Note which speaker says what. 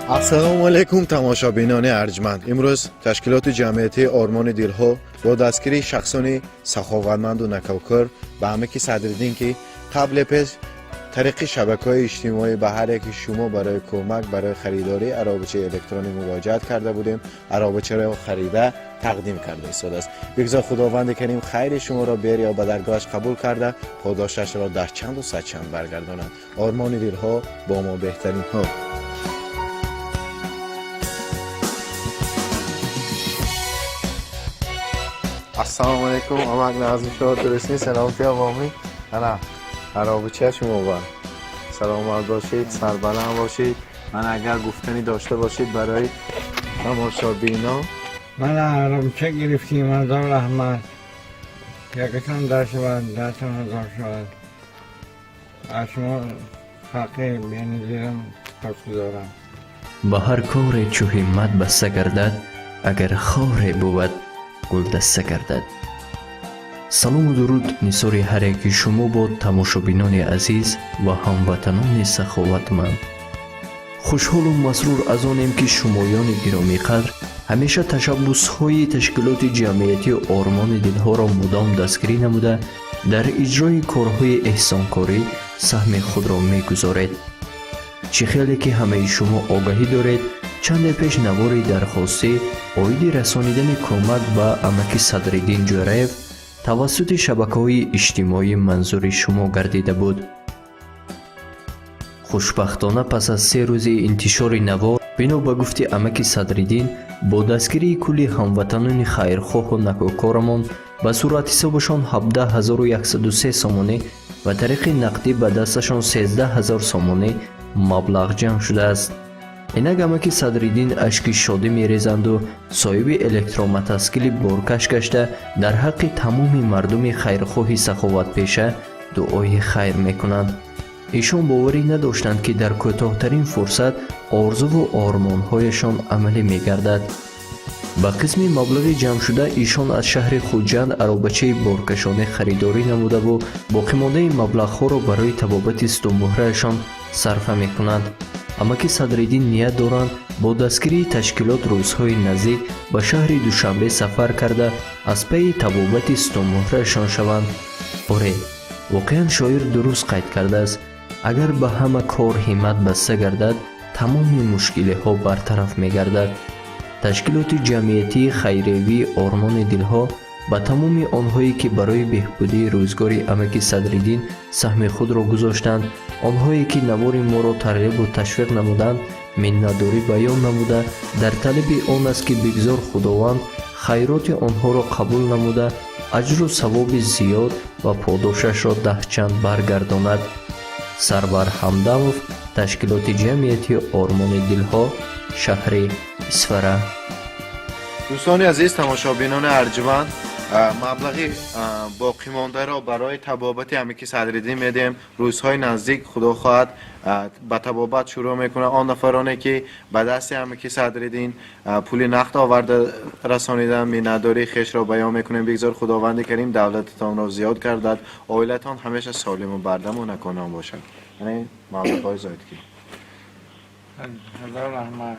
Speaker 1: Ассалому алайкум, тамошобинони арҷманд. Имрӯз ташкилоти ҷамъиятии «Ормони дилҳо» бо дастгирии шахсони саховатманду накӯкор ба амаки Садриддин, ки қабле пеш тариқи шабакаҳои иҷтимоӣ ба ҳар яки шумо барои кӯмак барои харидории аробачаи электронӣ муроҷиат карда будем, аробачаро харида тақдим карда истодааст. Бигзор Худованди Карим хайри шуморо бериё ба даргоҳаш қабул карда, подошашро дар чанду садчанд баргардонад. «Ормони дилҳо», бо мо беҳтаринҳо. Ассалому алайкум, амак. Назми шумо дурустни, саломати авомӣ. Ана аробача шумо ба. Саломат бошед, сарбаланд бошед. Ман агар гуфтанӣ дошта бошед барои тамошобино.
Speaker 2: Ман аробча гирифтим, ҳазор раҳмат. Якатон дар шавад, дастон ҳазор шавад. Аз шумо ҳаққи беназирам сипосгузорам.
Speaker 3: Ба ҳар коре чу ҳиммат баста гардад, агар хоре бувад, гулдаста гардад. Салому дуруд нисори ҳар яки шумо бод, тамошобинони азиз ва ҳамватанони саховатманд. Хушҳолу масрур аз онем, ки шумоёни гиромиқадр ҳамеша ташаббусҳои ташкилоти ҷамъиятии «Ормони дилҳоро» мудом дастгирӣ намуда, дар иҷрои корҳои эҳсонкорӣ саҳми худро мегузоред. Чӣ хеле ки ҳамаи шумо огаҳӣ доред, чанде пеш навори дархостӣ оиди расонидани кӯмак ба амаки Садриддин Ҷӯраев тавассути шабакаҳои иҷтимоӣ манзури шумо гардида буд. Хушбахтона, пас аз 3 рӯзи интишори навор, бино ба гуфти амаки Садриддин, бо дастгирии кулли ҳамватанони хайрхоҳу накӯкорамон ба суратҳисобашон 17 103 сомонӣ ва тариқи нақдӣ ба дасташон 13 ҳазор сомонӣ маблағ ҷамъ шудааст. Инак амаки Садриддин ашки шодӣ мерезанду соҳиби электромотаскили боркаш гашта, дар ҳаққи тамоми мардуми хайрхоҳи саховатпеша дуои хайр мекунанд. Эшон боварӣ надоштанд, ки дар кӯтоҳтарин фурсат орзуву ормонҳояшон амалӣ мегардад. Ба қисми маблағи ҷамъшуда ишон аз шаҳри Хуҷанд аробачаи боркашонӣ харидорӣ намудаву боқимондаи маблағҳоро барои табобати сутунмуҳраашон сарфа мекунанд. Амаки Садриддин ният доранд бо дастгирии ташкилот рӯзҳои наздик ба шаҳри Душанбе сафар карда, аз пайи табобати сутунмуҳраашон шаванд. Оре, воқеан шоир дуруст қайд кардааст: агар ба ҳама кор ҳиммат баста гардад, тамоми мушкилиҳо бартараф мегардад. Ташкилоти ҷамъиятии хайриявии «Ормони дилҳо» ба тамоми онҳое, ки барои беҳбудии рӯзгори амаки Садриддин саҳми худро гузоштанд, онҳое, ки навори моро тарғибу ташвиқ намуданд, миннатдорӣ баён намуда, дар талаби он аст, ки бигзор Худованд хайроти онҳоро қабул намуда, аҷру савоби зиёд ва подошашро даҳчанд баргардонад. Сарвар Ҳамдамов, ташкилоти ҷамъиятии «Ормони дилҳо», шаҳри Исфара.
Speaker 1: Дӯстони азиз, тамошобинони арҷманд, маблағи боқимондаро барои табобати амаки Садриддин медиҳем. Рӯзҳои наздик, Худо хоҳад, ба табобат шурӯъ мекунад. Он нафароне, ки ба дасти амаки Садриддин пули нақд оварда расониданд, миннатдории хешро баён мекунем. Бигзор Худованди Карим давлататонро зиёд гардад, оилатон ҳамеша солиму бардаму накӯнон бошад. Яъне маблағҳои зоид ки
Speaker 2: Ҳазор раҳмат.